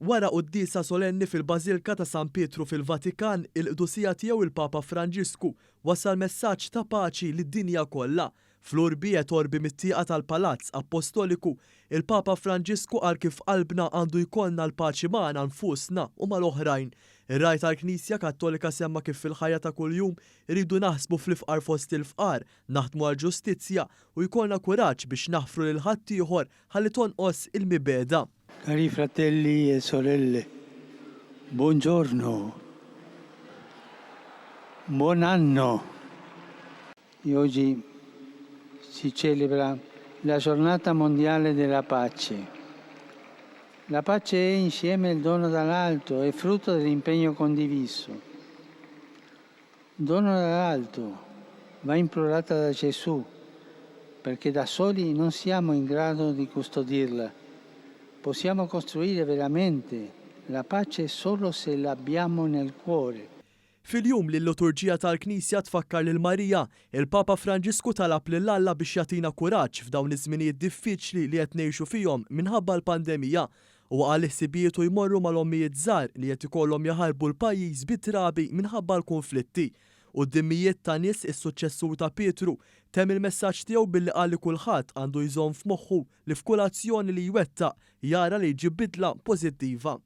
Wara quddiesa solenni fil-Bażilka ta' San Pietru fil-Vatikan, il-Qdusija Tiegħu il-Papa Franġisku wassal messaġġ ta' paċi lid-dinja kollha. Fl-Urbi et Orbi mit-tieqa tal-Palazz Appostoliku, il-Papa Franġisku qal kif f'qalbna għandu jkollna l-paċi magħna nfusna u mal-oħrajn. Ir-Ragħaj tal-Knisja Kattolika semma kif fil-ħajja ta' kuljum irridu naħsbu fl-ifqar fost il-fqar, naħdmu għall-ġustizzja u jkollna kuraġġ biex naħfru lil ħaddieħor ħalli tonqos il-mibegħda. Cari fratelli e sorelle, buongiorno, buon anno! E oggi si celebra la Giornata Mondiale della Pace. La pace è insieme il dono dall'alto, è frutto dell'impegno condiviso. Dono dall'alto, va implorata da Gesù, perché da soli non siamo in grado di custodirla. Possiamo costruire veramente la pace solo se l'abbiamo nel cuore. Fil-jum li l-liturġija tal-Knisja tfakkar lil Marija, il-Papa Franġisku talab lil Alla biex jagħtina kuraġġ f'dawn iż-żminijiet diffiċli li qed ngħixu fihom minħabba l-pandemija. Huwa qal li ħsibijietu jmorru mal-ommijiet żgħar li qed ikollhom jaħarbu l-pajjiż bit-trabi minħabba l-kunflitti. Quddiem mijiet ta' nies is-suċċessur ta' Pietru temm il-messaġġ tiegħu billi qal li kulħadd għandu jżomm f'moħħu li f'kull azzjoni li jwettaq jara li jġib bidla pożittiva.